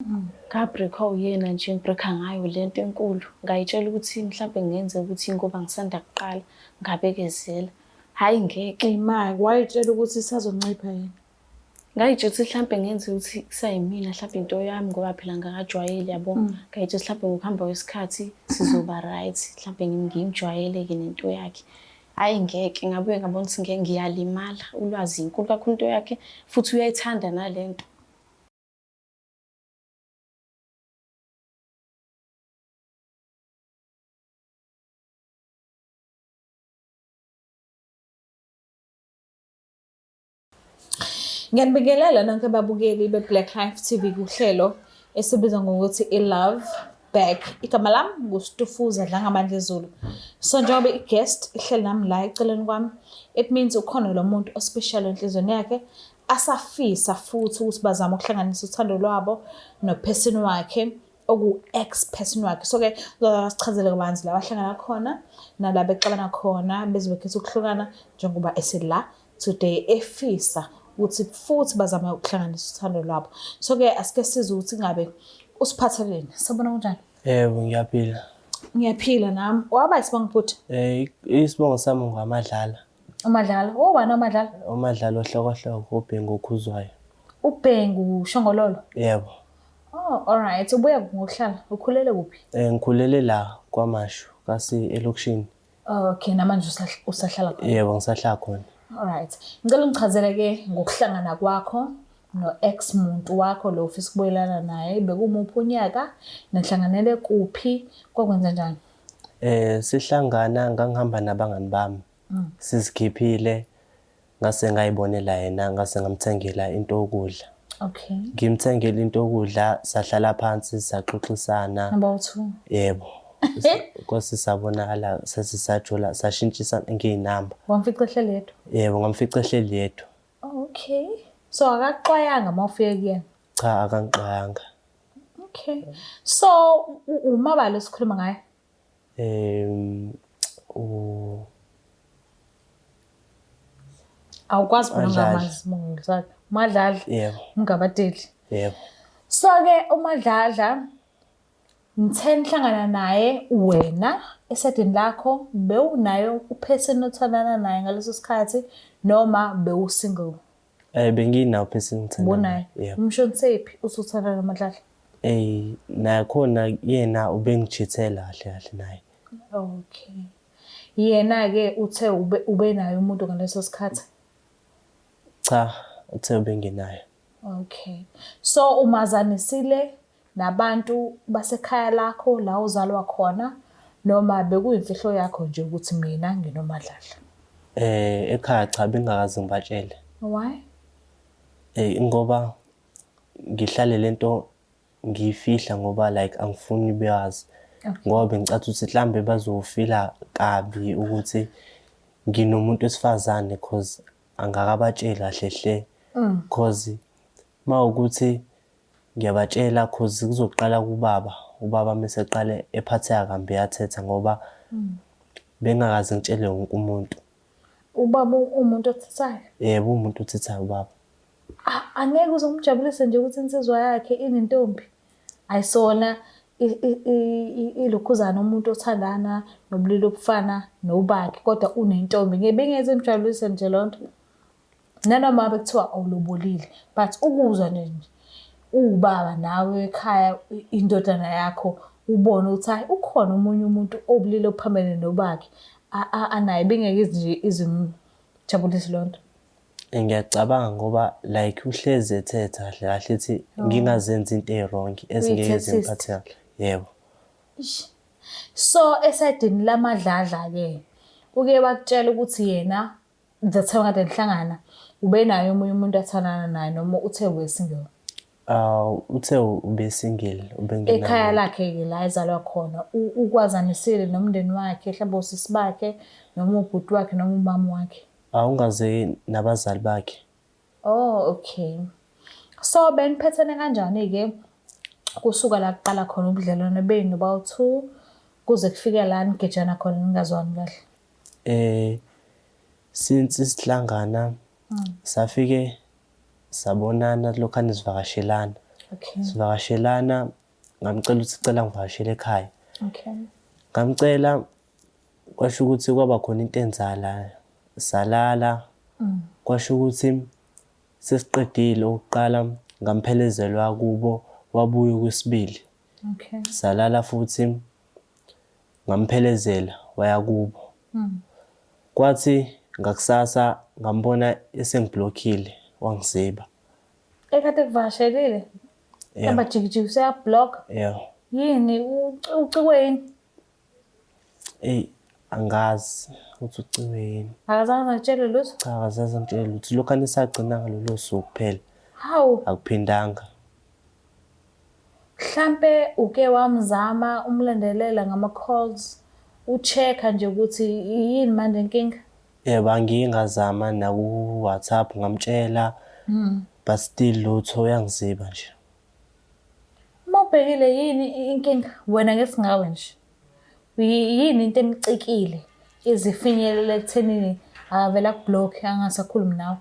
Ngabhrekhwa uyena nje ngibhrekha ngayo lento enkulu. Ngayitshela ukuthi mhlampe kungenzeka ukuthi ngoba ngisanda kuqala ngabekezela. Hhayi ngeke. Imali wayitshela ukuthi isazoncipha yini? Ngayitshela ukuthi hlampe kungenzeka ukuthi kusayimina hlampe into yami ngoba phela ngakajwayeli yabo. Ngayitshela ukuthi hlampe ngokuhamba kwesikhathi sizoba right, hlampe ngimjwayele-ke nento yakhe. Hhayi ngeke, ngabuye ngabona ukuthi ngeke ngiyalimala. Ulwazi inkulu kakhulu into yakhe futhi uyayithanda nale nto. Ngiyanibingelela nonke ababukeli be-Black Life TV kuhlelo esibiza ngokuthi i-Love Back. Igama lami nguStufuza Dlangamandla Zulu. So njengoba i-guest ihleli nami la eceleni kwami, it means ukhona lo muntu ospecial enhliziyweni yakhe asafisa futhi ukuthi bazame ukuhlanganisa uthando lwabo no-person wakhe oku-ex person wakhe. So-ke uzosichazele kabanzi la bahlangana khona nala bexabana khona beze bekhetha ukuhlukana njengoba esela today efisa ukuthi futhi bazame ukuhlanganisa uthando lwabo. So-ke asike sizwe ukuthi ngabe usiphatheleni. Sabona kunjani? Yebo, ngiyaphila. Ngiyaphila nami. Waba isibongo futhi? Isibongo sami ngwaMadlala. UMadlala. Owani uMadlala? UMadlala oHlokohloko, uBhengu okhuzwayo. UBhengu Shongololo? Yebo. Oh, all right. Ubuya kuphi ngokuhlala? Ukhulele kuphi? Ngikhulele la KwaMashu, kasi elokishini. Okay, namanje usahlala khona? Yebo, ngisahlala khona. All right. Ngicela ungichazele ke ngokuhlangana kwakho no-ex muntu wakho lo ofisa ukubuyelana naye. Bekumuphi unyaka? Nihlanganele kuphi? Kwakwenza njani? Sihlangana ngangihamba nabangani bami. Sizikhiphile ngase ngayibonela yena ngase ngamthengela into yokudla. Okay. Ngimthengele into yokudla sahlala phansi saxoxisana. Number 2. Yebo. Kwase sabonakala sesisajola sashintshisa ngeyinamba. Wamfica ehleli yedwa? Yebo, ngamfica ehleli yedwa. Oh, okay. So akaxwayanga uma ufika kuyena? Cha, akangixwayanga. Okay. So umabalo esikhuluma ngaye? U Awukwazi phela ungamazi isibongo sakhe. UMadladla. Yebo. Umgabadeli. Yebo. So ke uMadladla ngithe nihlangana naye wena esedini lakho bewunayo uperson othandana naye ngaleso sikhathi noma bewu-single? Benginawo person ngithandana Ubonayo. Yebo. Umshonisephi usuthandana noMadladla? Nakhona yena ubengijithela kahle kahle naye. Okay. Yena-ke uthe ubenaye umuntu ngaleso sikhathi? Cha, uthe ubengenayo. Okay. So umazanisile nabantu basekhaya lakho la uzalwa khona noma bekuyimfihlo yakho nje ukuthi mina nginoMadladla? Ekhaya cha, bengingakaze ngibatshele. Why? Ngoba ngihlale lento ngiyifihla ngoba like angifuni bewazi. Ngoba bengicatha ukuthi mhlambe bazofila kabi ukuthi nginomuntu wesifazane cause angakabatsheli kahle hle. Cause mawukuthi ngiyabatshela cause kuzoqala kubaba, ubaba mese eqale ephatheka kambi eyathetha ngoba bengakaze ngitshele wonke umuntu. Ubaba uwumuntu othethayo? Yebo, uwumuntu othethayo ubaba. Angeke uze umjabulise nje ukuthi insizwa yakhe inentombi. Ayisona ilokhuzana umuntu othandana nobulili obufana nobakhe kodwa unentombi. Ngeke bengeze imjabulise nje loo nto. Nanoma bekuthiwa awulobolile but ukuzwa nje uwubaba nawe ekhaya indodana yakho ubone ukuthi hayi ukhona omunye umuntu obulili obuphambene nobakhe anaye bengeke nje izimjabulise loo nto. Ngiyacabanga ngoba like uhlezi ethetha kahle kahle ethi ngingazenzi into eyi-wrong ezingeke zimphathe kahle. Yebo. So esayidini laMadladla-ke uke wakutshela ukuthi yena the time kade nihlangana ubenaye omunye umuntu athandana naye noma uthe ube-single? Uthe ube-single, ubengenaye. Ekhaya lakhe-ke la ezalwa khona ukwazanisile nomndeni wakhe mhlawumbe osisi bakhe noma ubhuti wakhe noma umama wakhe? Awungaze nabazali bakhe. Oh, okay. So beniphethene kanjani-ke kusuka la kuqala khona ubudlelwano benu bawu-two kuze kufike la nigejana khona ningazwani kahle? Since sihlangana safike sabonana lokhane sivakashelana. Okay. Sivakashelana, ngamcela ukuthi cela ngivakashele ekhaya. Okay. Ngamcela kwasho ukuthi kwaba khona into enzala salala. Kwasho ukuthi sesiqedile okokuqala ngamphelezela kubo wabuya okwesibili. Okay. Salala futhi ngamphelezela waya kubo. Kwathi ngakusasa ngambona esengiblockile wangiziba. Ekade kuvakashelile? Yeah. Hamba jikijiki useyablock. Yeah. Yini ucikwe yini? Eyi angazi ukuthi ucikwe yini. Akazange akutshele lutho? Cha akazange angitshele lutho. Lokhane sagcina ngalolo suku kuphela. Hawu. Akuphindanga. Mhlampe uke wamzama umlandelela ngama-calls, u-check-a nje ukuthi yini manje inkinga? Yebo, angike ngazama naku-WhatsApp ngamtshela, but still lutho uyangiziba nje. Uma ubhekile yini inkinga wena ngesingawe nje? Yini into emcikile izifinyelele ekuthenini akavele akubhlokhe angasakhulumi nawe?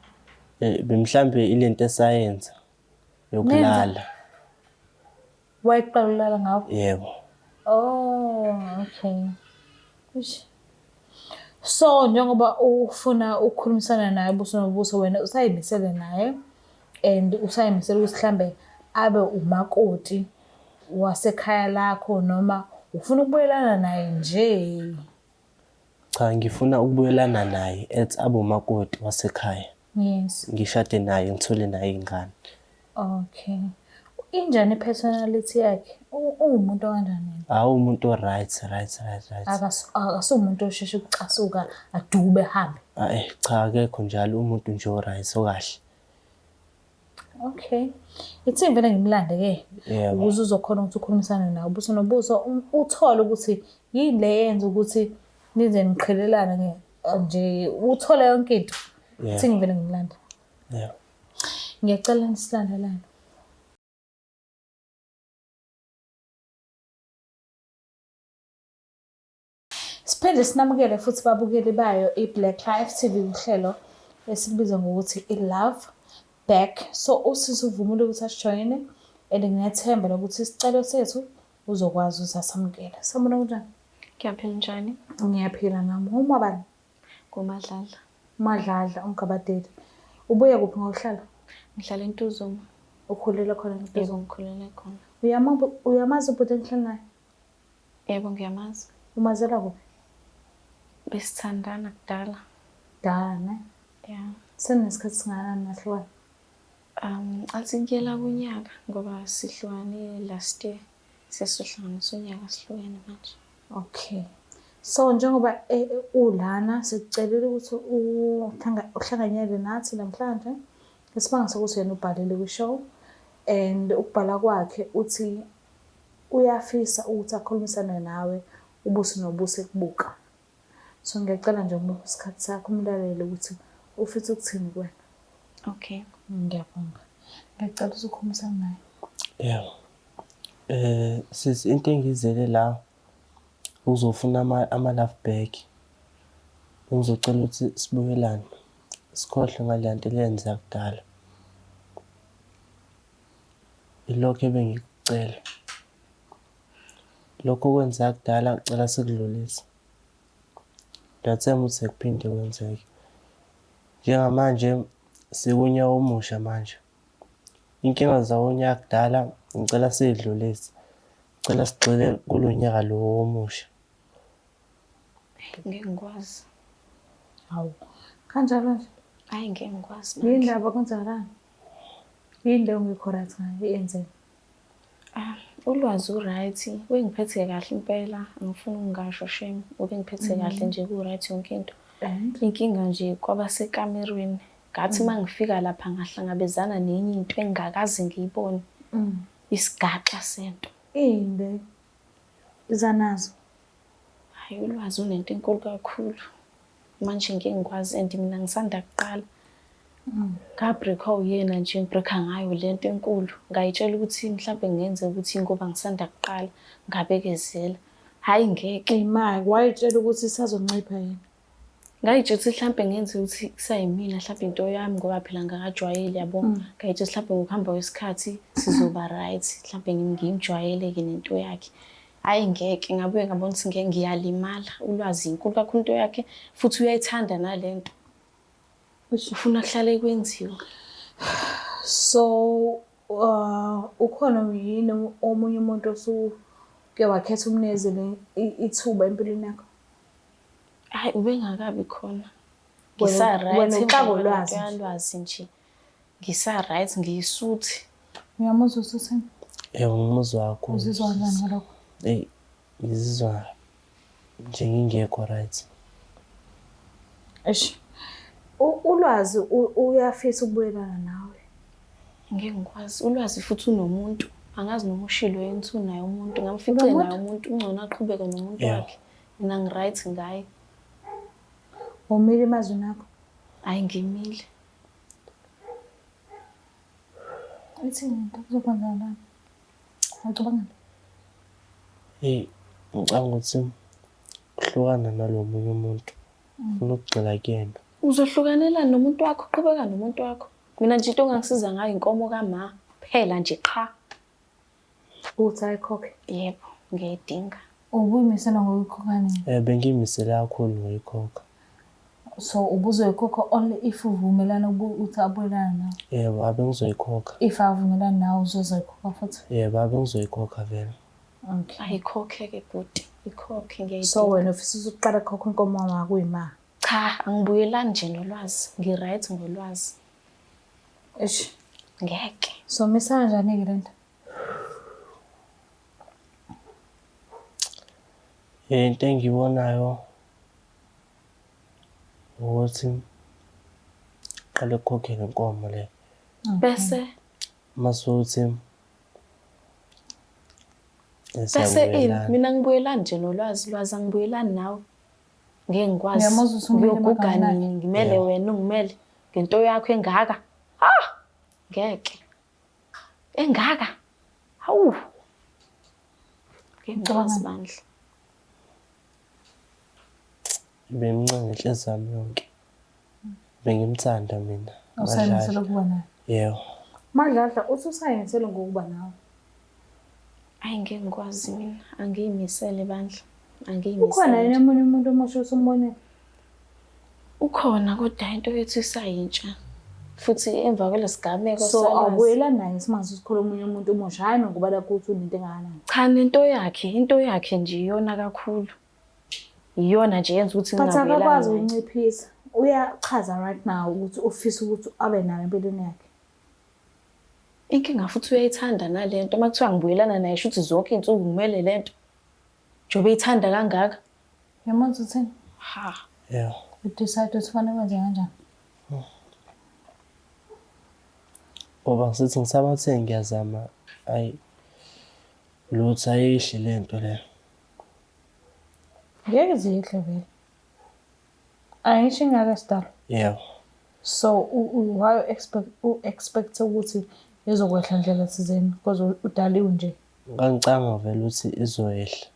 Mhlambe ilento esayenza yokulala. Wayeqala ukulala ngawe? Yebo. Oh, okay. Eish. So njengoba ufuna ukukhulumisana naye ubuso nobuso wena usayimisele naye and usayimisele ukuthi mhlambe abe umakoti wasekhaya lakho noma ufuna ukubuyelana naye nje? Cha, ngifuna ukubuyelana naye ethi abe umakoti wasekhaya. Yes. Ngishade naye ngithole naye ingane. Okay. Injani i-personality yakhe? Uwumuntu okanjani yena? Hawu umuntu o-right, right, right, right. Akasuwumuntu osheshe ukucasuka adube ahambe. Ayi cha akekho njalo umuntu nje o-right okahle. Okay. Ithi ngivele ngimlande-ke Yebo. ukuze uzokhona ukuthi ukhulumisane naye ubuso nobuso uthole ukuthi yini le yenza ukuthi nize niqhelelane nje uthole yonke into. Yebo. Ithi ngivele ngimlande. Yebo. Ngiyacela nisilandelane. Siphinde sinamukele futhi babukeli bayo i-Black Life TV uhlelo esilubiza ngokuthi i-Love Back. So usisi uvumile ukuthi asijoyine and nginethemba lokuthi isicelo sethu uzokwazi ukuthi asamukele. Sawubona kunjani? Ngiyaphila njani? Ngiyaphila nami. Uma bani? NguMadladla. Madladla umgabadeli. Ubuya kuphi ngokuhlala? Ngihlala eNtuzuma. Ukhulele khona eNtuzuma? Yebo, ngikhulele khona. Uyamazi ubhuti engihlala naye? Yebo, ngiyamazi. Umazela kuphi? Besithandana kudala. Kudala, ne? Yeah. Seninesikhathi singakanani nahlukana? Athi kuyela kunyaka ngoba sihlukane last year. Sesizohlanganisa unyaka sihlukene manje. Okay. So njengoba ulana sikucelile ukuthi uhlanganyele nathi namhlanje. Isibanga sokuthi yena ubhalile kwi-show and ukubhala kwakhe uthi uyafisa ukuthi akhulumisane nawe ubuso nobuso ekubuka. So ngiyacela nje umuphe isikhathi sakho umlalele ukuthi ufisa ukuthini kuwena. Okay. Ngiyabonga. Ngiyacela ukuthi ukhulumisane naye. Yebo. Sisi into engizele la uzofuna ama-love back. Ngizocela ukuthi sibuyelane. Sikhohlwe ngale nto leyenzeka kudala. Ilokho ebengikucela. Lokho okwenzeka kudala ngicela sikudlulise. Ngiyathemba ukuthi sekuphinde kwenzeke. Njengamanje sikunyaka omusha manje. Inkinga zawonyaka kudala ngicela siyidlulise. Ngicela sigxile kulo nyaka lo omusha. Ngeke ngikwazi. Hawu. Kanjalo nje. Hayi ngeke ngikwazi Yini manje. ndaba kwenzakalani? Yini leyo ongekho right ngayo eyenzeka? Ulwazi u-right, ubengiphethe kahle impela, angifuni ukungasho shame, ubengiphethe kahle nje ku-right yonke into. And? Inkinga nje kwabasekamerweni, ngathi uma ngifika lapha ngahlangabezana nenye into engingakaze ngiyibone. Isigaxa sento. Ini le? Iza nazo. Hhayi ulwazi unento enkulu kakhulu. Manje ngeke ngikwazi and mina ngisanda kuqala. Ngabreak-wa uyena nje ngibreak-a ngayo lento enkulu. Ngayitshela ukuthi mhlampe kungenzeka ukuthi ngoba ngisanda kuqala ngabekezela. Hhayi ngeke. Imali, wayitshela ukuthi isazoncipha yena. Ngayitshela ukuthi hlampe ngenze ukuthi kusayimina hlampe into yami ngoba phela ngakajwayeli yabo. Ngayitshela hlampe ngokuhamba kwesikhathi sizoba right, hlampe ngimjwayele-ke nento yakhe. Hhayi ngeke, ngabuye ngabona ukuthi ngeke ngiyalimala. Ulwazi inkulu kakhulu into yakhe futhi uyayithanda nale nto. Ufuna kuhlale kwenziwa. So ukhona yini omunye umuntu osuke wakhetha umnikezele ithuba empilweni yakho? Hhayi ubengakabi khona. Ngisa-right Wena emva uxakwa kwalento ulwazi nje. yalwazi nje. Ngisa-right ngiyisuthi. Uyamuzwa usuthini? Yebo, ngimuzwa kakhulu. Uzizwa kanjani ngalokho? Eyi, ngizizwa nje ngingekho right. Eish. Ulwazi uyafisa ukubuyelana nawe. Ngeke ngikwazi. Ulwazi futhi unomuntu. Angazi noma ushilo yini ukuthi unaye umuntu. Ngamfice Unomuntu? naye umuntu, ungcono aqhubeke nomuntu wakhe. Mina ngi-right ngaye. Umile emazwini akho? Hhayi ngimile. Ithini into kuzokwenzakalani? Awucabangani? Eyi, ngicabanga ukuthi kuhlukana nalo munye umuntu. Ufuna ukugxila kuyena. Uzohlukanelani nomuntu wakho? Qhubeka nomuntu wakho. Mina nje into ongangisiza ngayo inkomo kama kuphela nje qha. Uthi ayikhokhe. Yebo, ngiyayidinga. Ubuyimisela ngokuyikhokha nini? Bengiyimisele kakhulu ngoyikhokha. So ubuzoyikhokha only if uvumelana ukuthi abuyelane nawe. Yebo, abengizoyikhokha. If avumelani nawe uzozoyikhokha futhi. Yebo, abengizoyikhokha vele. Okay. Ayikhokhe-ke bhuti, ikhokhe ngiyayidinga. So wena ufisa ukuthi uqale khokha inkomo kama kuyima. Cha, angibuyelani nje nolwazi. Ngi-right ngolwazi. Eish. Ngeke. So misa kanjani-ke lento? Into engiyibonayo ukuthi qale kukhokhe le nkomo le. Bese Masuthi bese ini mina ngibuyelani nje nolwazi, lwazi angibuyelani nawe. Ngeke ngikwazi. Uyamuzwa ukuthi umile Ngiyoguga emagameni nini ngimele Yeah. wena ungimele ngento yakho engaka. Ah! Ngeke. Engaka. Hawu. Ngeke ngikwazi bandla. Bemncane inhliziyo yami yonke. Bengimthanda mina. Usayimisele Madladla. ukuba naye. Yebo. Madladla uthi usayimisele ngokuba nawe. Ayi ngeke ngikwazi mina. Angiyimisele bandla. Ukhona Angiyimisele. yini nje. omunye umuntu omusha osumbonile? Ukhona kodwa into yethu isayintsha. Futhi emva kwalesigameko So salwazi. awubuyelani naye ngesimanga sokuthi omunye umuntu omusha hhayi ngoba lakho ukuthi unento engakanani. Cha nento yakhe, into yakhe nje iyona kakhulu. Iyona nje yenza ukuthi But ngingabuyelani akakwazi naye. ukunciphisa. Uyachaza right now ukuthi ufisa ukuthi abe nayo empilweni yakhe. Inkinga futhi uyayithanda nale nto. Uma kuthiwa ngibuyelana naye shuthi zonke iy'nsuku ngimele le nto. Njengoba eyithanda kangaka. Uyamuzwa uthini? Ha. Yebo. Udecide ukuthi kufanele wenze kanjani. Ngoba ngisithi ngisabathe ngiyazama ayi lutho ayehli le nto le. Ngeke ziyehle vele. Angisho ingaka sidalo. Yebo. So why expect u-expect ukuthi izokwehla ndlela thizeni because udaliwe nje. Ngangicabanga vele ukuthi izoyehla.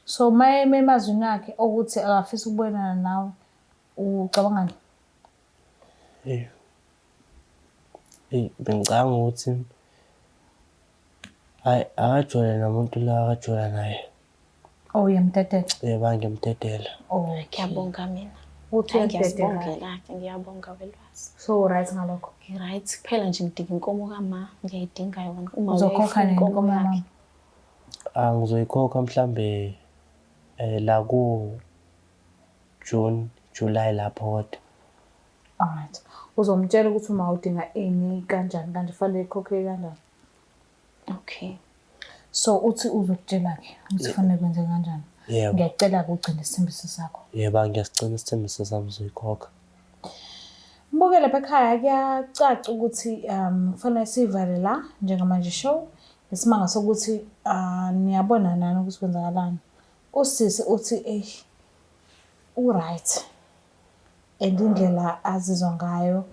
So maye emazwini akhe okuthi akafisa ukubonana nawe ucabangani? Eyi. Eyi, bengicabanga ukuthi hhayi akajole nomuntu lo akajola naye. Oh uyamdedela. Yebo, ngiyamdedela. Oh Ngiyabonga mina. uthi Hayi uyamdedela. ngiyazibongela-ke, ngiyabonga welwazi. So right ngalokho. Ngi-right kuphela nje ngidinga inkomo kama, ngiyayidinga yona. Uma Uzokhokha uyayifuna nini inkomo inkomo yakhe. kamama? Ah, ngizoyikhokha mhlambe la ku June, July lapho kodwa. Alright. Uzomtshela ukuthi uma udinga ini kanjani kanje kufanele ikhokhe kanjani. Okay. So uthi uzokutshela-ke ukuthi kufanele kwenze kanjani. Yebo. Ngiyacela-ke ugcine isithembiso sakho. Yebo, ngiyasigcina isithembiso sami ngizoyikhokha. Mbukele lapha ekhaya kuyacaca ukuthi kufanele sivale la njengamanje show. Isimanga sokuthi niyabona nani ukuthi kwenzakalani. Usisi uthi eyi u-right and indlela azizwa ngayo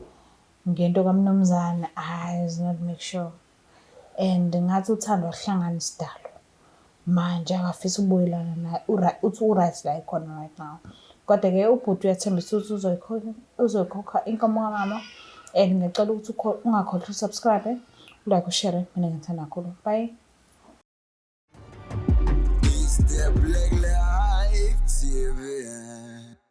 ngento kamnumzane I is not make sure. And ngathi uthando aluhlangani sidalo. Manje akafisa ukubuyelana naye uthi u-right la ekhona right now. Kodwa-ke ubhuti uyathembisa ukuthi uzoyikhokha inkomo kamama and ngiyacela ukuthi ungakhohlwa usubscribe, ulike, ushare. Mina ngithanda kakhulu. Bye. It's the Black Life TV.